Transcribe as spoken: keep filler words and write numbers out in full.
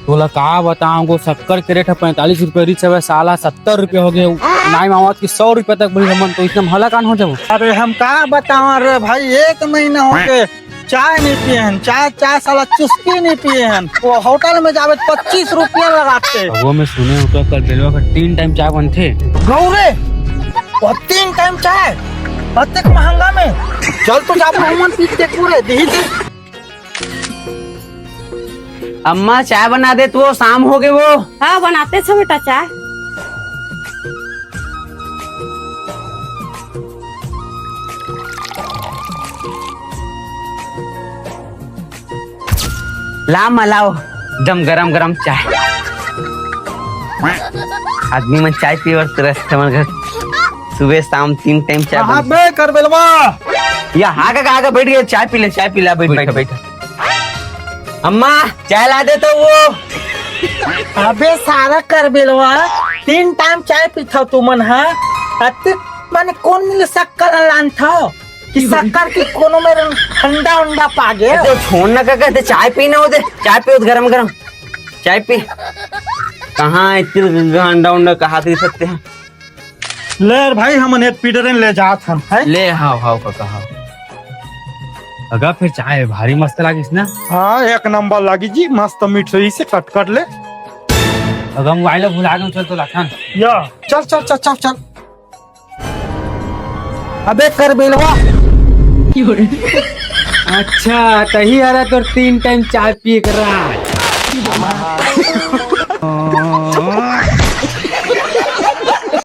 तोला का बतावं, वो शक्कर के रेट ह पैंतालीस रुपया रिहिस हवय, साला सत्तर रुपया हो गे। नाई मावत कि सौ रुपया तक बढ़िस हमन, तो इतना महंगा कान हो जाबो। अरे हम का बतावं रे भाई, एक महीना हो गे चाय नहीं पिए हन, चाय, चाय साला चुस्की नहीं पिए हन। वो होटल में जावे तो पच्चीस रुपया लगाथे। वो मैं सुने हूँ तो कल बेलवा का तीन टाइम चाय बनथे। गौरे, वो तीन टाइम चाय, अतेक महंगा में। चल तो जा, हमन पी के पूरे दिही दे। अम्मा, चाय बना दे तो, शाम हो गे वो। हाँ, बनातेच हंव बेटा चाय। ला अम्मा, लाव, एकदम गरम गरम चाय। आदमी मन चाय पीए बर तरसथे हमर घर, सुबह शाम तीन टाइम चाय कहाँ बनथे। बे करबेलवा? या, हाँ काका, आके बैठ गे, चाय पी ले, चाय पी ले, बैठ, बैठ, बैठ। अम्मा, चाय ला दे तो वो। अबे सारा करबेलवा, तीन टाइम चाय पीथव तुमन ह? अते माने कोन मेर ले शक्कर लानथव कि शक्कर के कोनो मेर ठंडा उंडा पागे? ए, तो छोड़ ना काका, ते चाय पीना हो दे, चाय पी गरम गरम, चाय पी। कहाँ इतनी ठंडा उंडा कहा दे सकते हैं? ले रे भाई, हमन एक पीडर ले जात हन, है? ले, हाव, हाव, काका, हाव। अगा, फिर चाय भारी मस्त लागिस ना? हाँ, एक नंबर लागी जी, मस्त मीठ से कट कट ले। अगा, मोबाइल भुला गेंव, चल तो लाथन। या, चल, चल, चल, चल, चल। अबे करबेलवा। अच्छा, तही हरा तोर तीन टाइम चाय पिए कर रहा है।